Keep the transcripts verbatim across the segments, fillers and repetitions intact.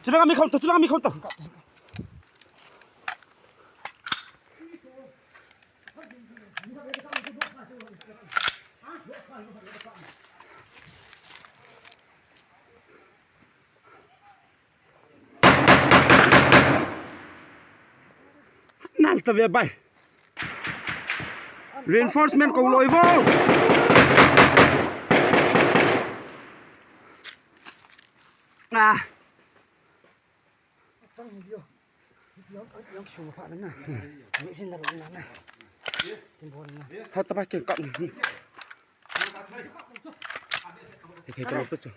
Chulang a mi khom ta, chulang a mi khom ta. Nal ta ve bai. Reinforcement kou loi vo. Ah. Chang hi dio. Yang, yang sung pha na na. Ni sin na lo na na. Tin bon na. Ha ta bai ken kap ni. Hei, hei, hei, hei.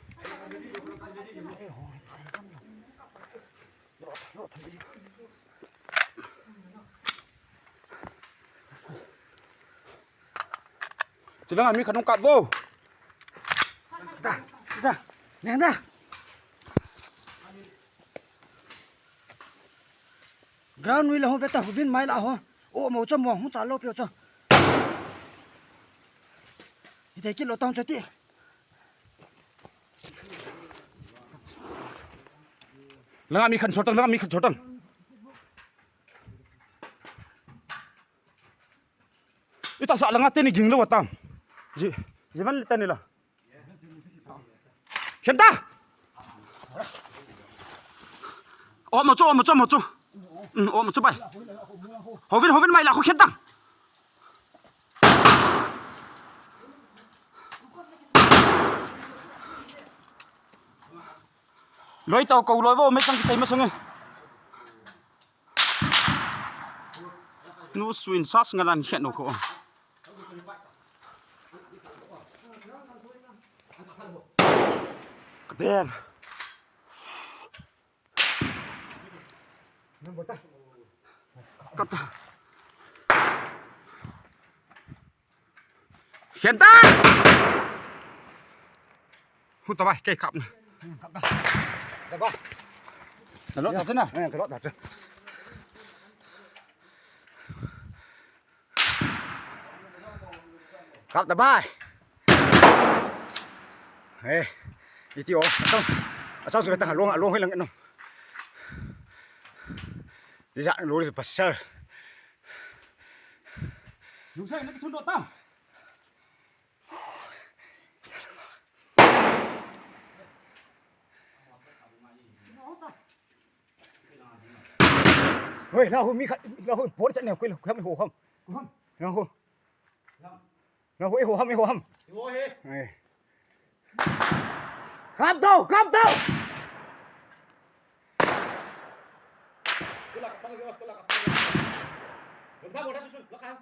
Chulang a mi khat hung kap vo. Da, da. Nang da. Ground nui la ho ve ta, huvin mai la ho. O mo cho mo, hung cha lo pio cho. Hiti kit lo tang cho ti. Lang a mi khat chotang, lang a mi khat chotang. Ita sa lang a teni ging lo wa tam. Ji, ji van le teni la. Khen ta. O mo cho, o mo cho, mo cho. Um, o mo cho bai. Hovin, hovin mai la khu khen ta. Loi tau kou loi vo, me chang ki chai ma sang e. Nu suin sas nga lan khen no ko. Kaden. Kata. Khen ta. Hu ta bai, kei kap na. Kap ta. Da bai. Da lo ta chu na. Eh, da lo ta chu. Kap ta bai. Eh, iti o. Achang. Achang chu ka ta long, long hoi lang no. Dija lo ri pasal. Lungsai na ki thun do tam. Hoi, na hu mi khat, na hu por chat ne, koi la, koi la, ho ham. Na hu. Na hu, ho ham, ho ham. Ho he. Eh. Kap tau, kap tau. Kula, kap tau, kula, kap tau. Jom tau, bota tu, tu, lakang.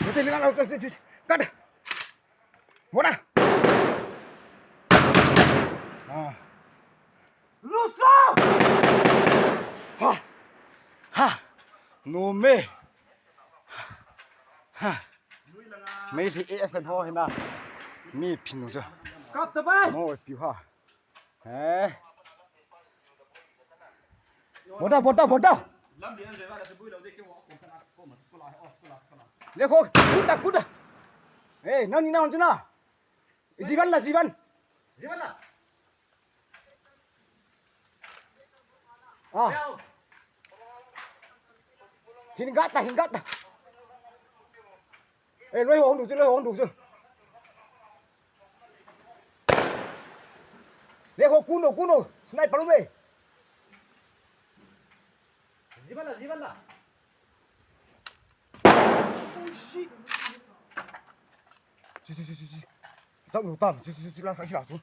Bota ni kalau tu, tu, tu. Kat. Bota. Ah. Lusa! Ha! Ha! No me. Ha! Me thi e san ho hina. Mi phin nu sa. Kap ta bai. Mo pi ha. Eh. Bota, bota, bota. Lekho, kuta, kuta. Eh, nang ni nang chuna. Jivan la, jivan. Jivan la. Ah. Hin gata, hin gata. Eh, loi hong du chu, loi hong du chu. Lekho, kuno, kuno. Sniper me. Jivan la, jivan la. Oh, shit. Chi, chi, chi, chi, chi. Chau lu tam. Chi, chi, chi, chi, la, la, la, chu.